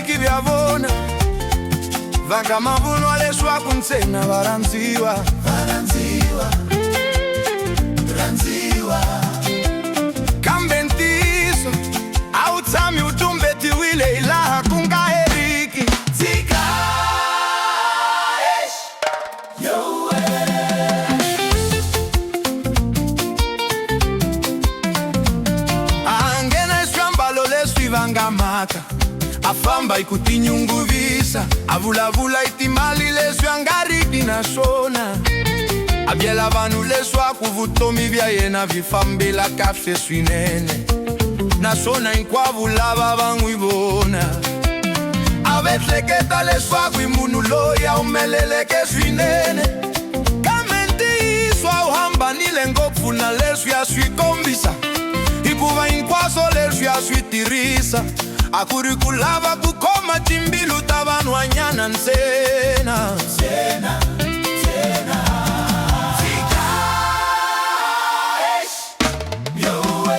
heriki bya vona. Vanga mavunwa leswaku ntsena va rhandziwa. Va rhandziwa, rhandziwa. Kambe ntiyiso a wu tshami wu tumbetiwile hi laha ku nga heriki. Tshika, eish, yowe. A nghena hi swiambalo leswi vangamaka, a famba hi ku tinyunguvisa, a vulavula hi timali leswi a nga riki na swona, a byela vanhu leswaku vutomi bya yena byi fambela kahle swinene, naswona hinkwavo lava va n'wi vona a va ehleketa leswaku i munhu loyi a humeleleke swinene. Kambe ntiyiso a wu hambanile ngopfu na leswi a swi kombisa, hikuva hinkwaswo leswi a swi tirhisa a ku ri ku lava ku khoma timbilu ta vanhwanyana ntsena. Ntsena, ntsena. Tshika, eish, yowe.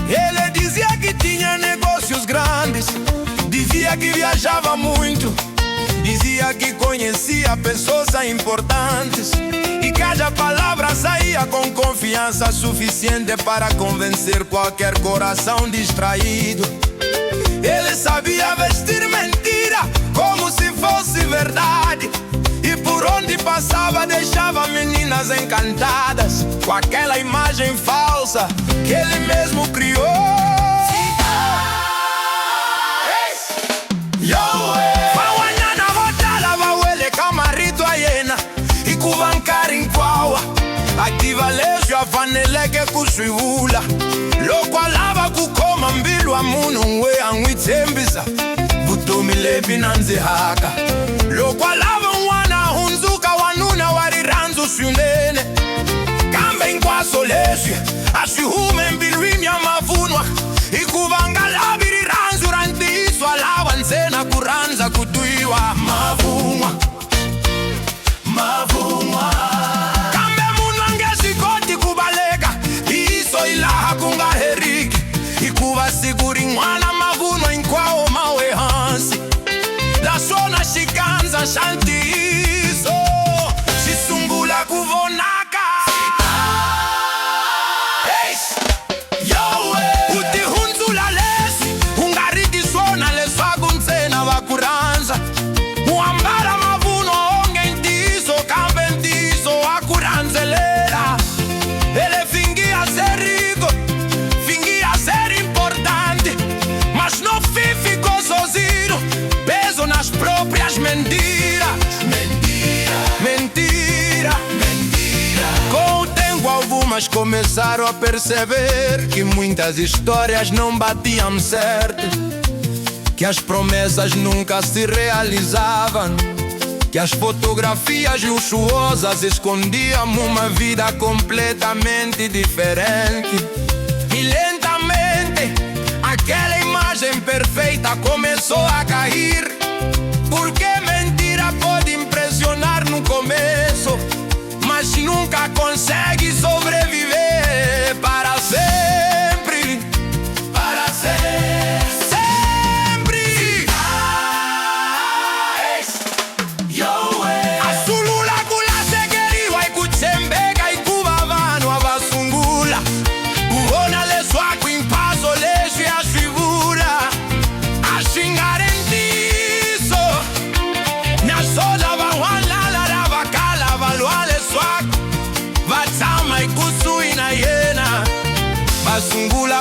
Ele dizia que tinha negócios grandes, dizia que viajava muito, dizia que conhecia pessoas importantes, e cada palavra saía com confiança suficiente para convencer qualquer coração distraído. Ele sabia vestir mentira como se fosse verdade, e por onde passava deixava meninas encantadas com aquela imagem falsa que ele mesmo criou. Tshika, eish, yowe. Van'wanyana vo tala va wele ka marito ya yena, hikuva nkarhi hinkwawo a tiva leswi a faneleke ku swi vula loko a lava ku khoma mbilu wa munhu we a n'wi tshembisa vutomi lebyi nandzihaka, loko a lava un'wana a hundzuka wanuna wa rirhandzu swinene. Kambe hinkwaswo leswi a swi hume embilwini ya mavunwa, hikuva a nga lavi rirhandzu ra ntiyiso, a lava ntsena ku rhandza ku twiwa. Mavunwa, mavunwa. Kambe munhu a nge swi koti ku baleka ntiyiso hi laha ku nga heriki, hikuva siku rin'wana mavunwa hinkwawo ma we hansi, naswona xikandza xa ntiyiso xi sungula ku vonaka. Eish, yowe. U tihundzula leswi u nga riki swona leswaku ntsena va ku rhandza. U ambala mavunwa onge i ntiyiso, kambe ntiyiso wa ku rhandzelela. Ele fingia ser rico, fingia ser importante, mas no fim ficou sozinho, preso nas próprias mentiras. Mentira. Mentira. Mentira. Com o tempo, algumas começaram a perceber que muitas histórias não batiam certo, que as promessas nunca se realizavam, que as fotografias luxuosas escondiam uma vida completamente diferente. E lentamente, aquela imagem perfeita começou a cair. Porque mentira pode impressionar no começo, mas nunca consegue sobreviver para sempre. Para sempre. Sempre. Eish, yowe. A sungula ku lahlekeriwa hi ku tshembeka, hikuva vanhu a va sungula ku vona leswaku hinkwaswo leswi a swi vula a swi nga ri ntiyiso, naswona van'wana lava kala va lwa leswaku va tshama ekusuhi na yena va sungula